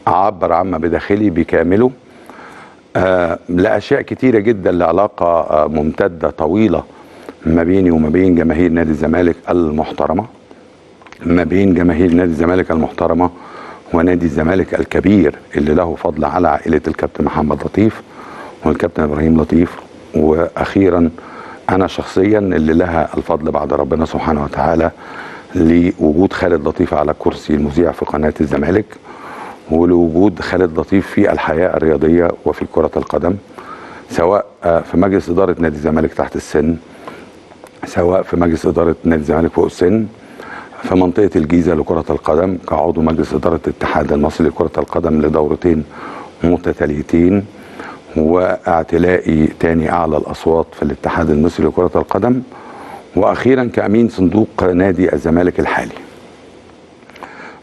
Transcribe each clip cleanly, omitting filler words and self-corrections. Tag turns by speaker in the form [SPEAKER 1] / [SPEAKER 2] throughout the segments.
[SPEAKER 1] اعبر عما بداخلي بكامله لاشياء كتيرة جدا، لعلاقة ممتدة طويلة ما بيني وما بين جماهير نادي الزمالك المحترمة، ما بين جماهير نادي الزمالك المحترمة ونادي الزمالك الكبير اللي له فضل على عائلة الكابتن محمد لطيف والكابتن ابراهيم لطيف، واخيرا انا شخصيا اللي لها الفضل بعد ربنا سبحانه وتعالى لوجود خالد لطيف على كرسي المذيع في قناة الزمالك، ولوجود خالد لطيف في الحياة الرياضية وفي كره القدم، سواء في مجلس ادارة نادي الزمالك تحت السن، سواء في مجلس ادارة نادي الزمالك فوق السن، في منطقة الجيزة لكرة القدم كعضو مجلس ادارة الاتحاد المصري لكرة القدم لدورتين متتاليتين، واعتلائي تاني اعلى الاصوات في الاتحاد المصري لكرة القدم، واخيرا كامين صندوق نادي الزمالك الحالي.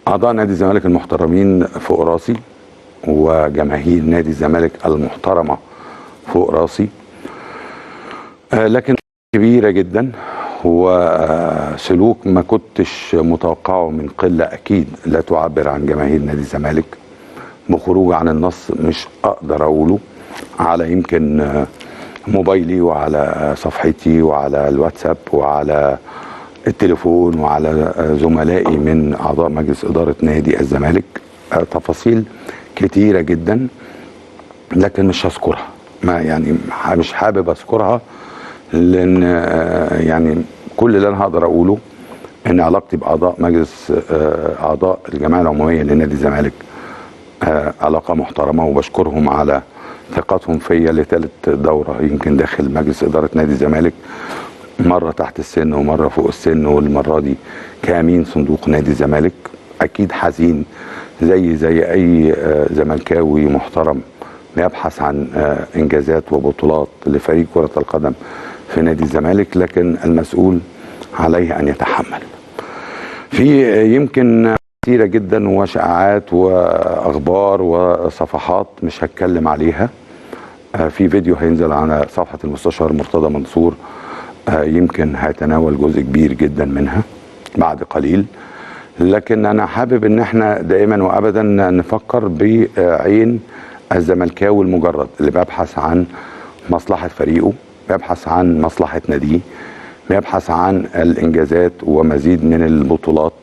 [SPEAKER 1] اعضاء نادي الزمالك المحترمين فوق راسي، وجماهير نادي الزمالك المحترمة فوق راسي، لكن كبيرة جدا وسلوك ما كنتش متوقعه من قلة اكيد لا تعبر عن جماهير نادي الزمالك، بخروج عن النص مش اقدر اقوله على يمكن موبايلي وعلى صفحتي وعلى الواتساب وعلى التليفون وعلى زملائي من اعضاء مجلس ادارة نادي الزمالك، تفاصيل كتيرة جدا لكن مش هذكرها، ما يعني مش حابب اذكرها، لان يعني كل اللي انا هقدر اقوله ان علاقتي باعضاء مجلس اعضاء الجمعية العمومية لنادي الزمالك علاقة محترمه، وبشكرهم على ثقتهم فيا لثالث دوره يمكن داخل مجلس ادارة نادي الزمالك، مرة تحت السن ومرة فوق السن، والمرة دي كامين صندوق نادي الزمالك. اكيد حزين زي اي زملكاوي محترم بيبحث عن انجازات وبطولات لفريق كره القدم في نادي الزمالك، لكن المسؤول عليه ان يتحمل. في يمكن كتيرة جدا وشائعات واخبار وصفحات مش هتكلم عليها، في فيديو هينزل على صفحة المستشار مرتضى منصور يمكن هيتناول جزء كبير جدا منها بعد قليل، لكن انا حابب ان احنا دائما وابدا نفكر بعين الزملكاوي المجرد اللي بيبحث عن مصلحة فريقه، بيبحث عن مصلحة ناديه، بيبحث عن الانجازات ومزيد من البطولات.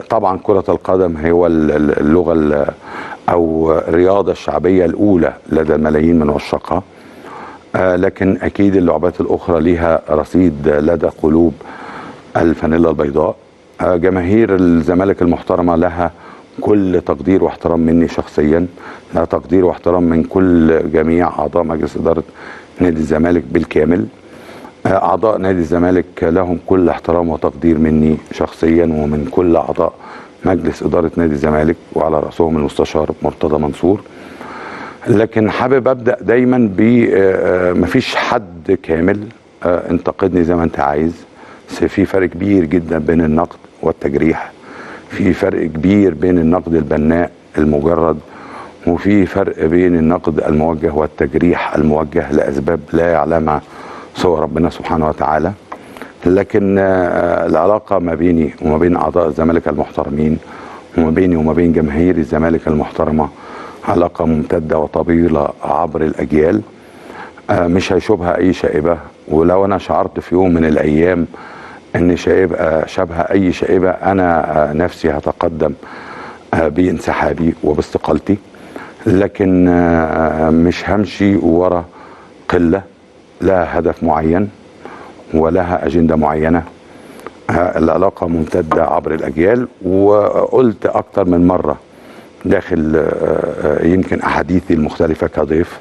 [SPEAKER 1] طبعا كرة القدم هو اللغة أو الرياضة الشعبية الأولى لدى الملايين من عشاقها، لكن أكيد اللعبات الأخرى ليها رصيد لدى قلوب الفانيلا البيضاء. جماهير الزمالك المحترمة لها كل تقدير واحترام مني شخصيا، لها تقدير واحترام من كل جميع أعضاء مجلس إدارة نادي الزمالك بالكامل. أعضاء نادي الزمالك لهم كل احترام وتقدير مني شخصيا ومن كل أعضاء مجلس إدارة نادي الزمالك، وعلى رأسهم المستشار مرتضى منصور. لكن حابب أبدأ دايما ب مفيش حد كامل، انتقدني زي ما أنت عايز، بس في فرق كبير جدا بين النقد والتجريح، في فرق كبير بين النقد البناء المجرد، وفي فرق بين النقد الموجه والتجريح الموجه لأسباب لا يعلمها سوى ربنا سبحانه وتعالى. لكن العلاقة ما بيني وما بين أعضاء الزمالك المحترمين وما بيني وما بين جماهير الزمالك المحترمة علاقة ممتدة وطويلة عبر الأجيال، مش هيشوبها أي شائبة. ولو أنا شعرت في يوم من الأيام أن شائبة شبه أي شائبة، أنا نفسي هتقدم بانسحابي وباستقالتي، لكن مش همشي ورا قلة لها هدف معين ولها أجندة معينة. العلاقة ممتدة عبر الأجيال، وقلت أكتر من مرة داخل يمكن أحاديثي المختلفة كضيف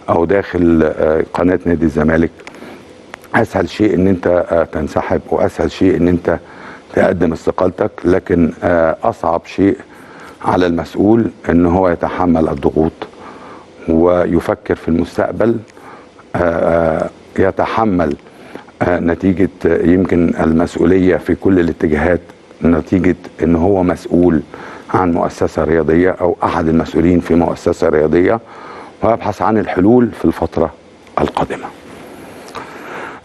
[SPEAKER 1] أو داخل قناة نادي الزمالك، أسهل شيء إن أنت تنسحب، وأسهل شيء إن أنت تقدم استقالتك، لكن أصعب شيء على المسؤول إن هو يتحمل الضغوط ويفكر في المستقبل، يتحمل نتيجة يمكن المسؤولية في كل الاتجاهات، نتيجة ان هو مسؤول عن مؤسسة رياضية او احد المسؤولين في مؤسسة رياضية، ويبحث عن الحلول في الفترة القادمة.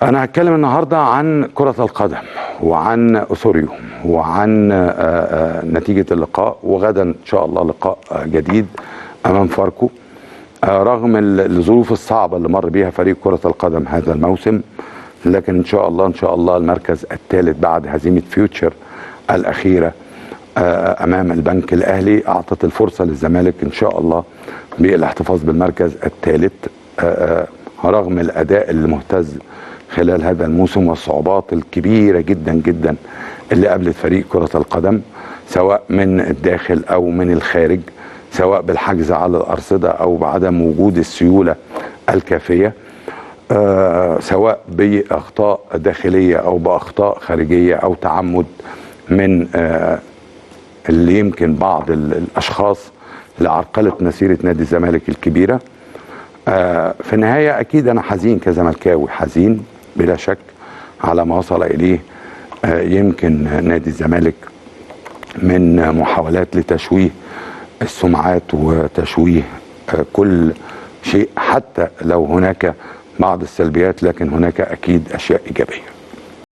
[SPEAKER 1] انا هتكلم النهاردة عن كرة القدم وعن أوسوريو وعن نتيجة اللقاء، وغدا ان شاء الله لقاء جديد امام فاركو. رغم الظروف الصعبة اللي مر بيها فريق كرة القدم هذا الموسم، لكن ان شاء الله ان شاء الله المركز الثالث بعد هزيمة فيوتشر الأخيرة امام البنك الاهلي اعطت الفرصة للزمالك ان شاء الله بالاحتفاظ بالمركز الثالث، رغم الاداء المهتز خلال هذا الموسم والصعوبات الكبيرة جدا جدا اللي قابلت فريق كره القدم، سواء من الداخل او من الخارج، سواء بالحجز على الارصده او بعدم وجود السيولة الكافيه، سواء باخطاء داخلية او باخطاء خارجية او تعمد من اللي يمكن بعض الاشخاص لعرقله مسيره نادي الزمالك الكبيرة. في النهاية اكيد انا حزين كزملكاوي، حزين بلا شك على ما وصل اليه يمكن نادي الزمالك من محاولات لتشويه السمعات وتشويه كل شيء، حتى لو هناك بعض السلبيات لكن هناك اكيد اشياء ايجابية.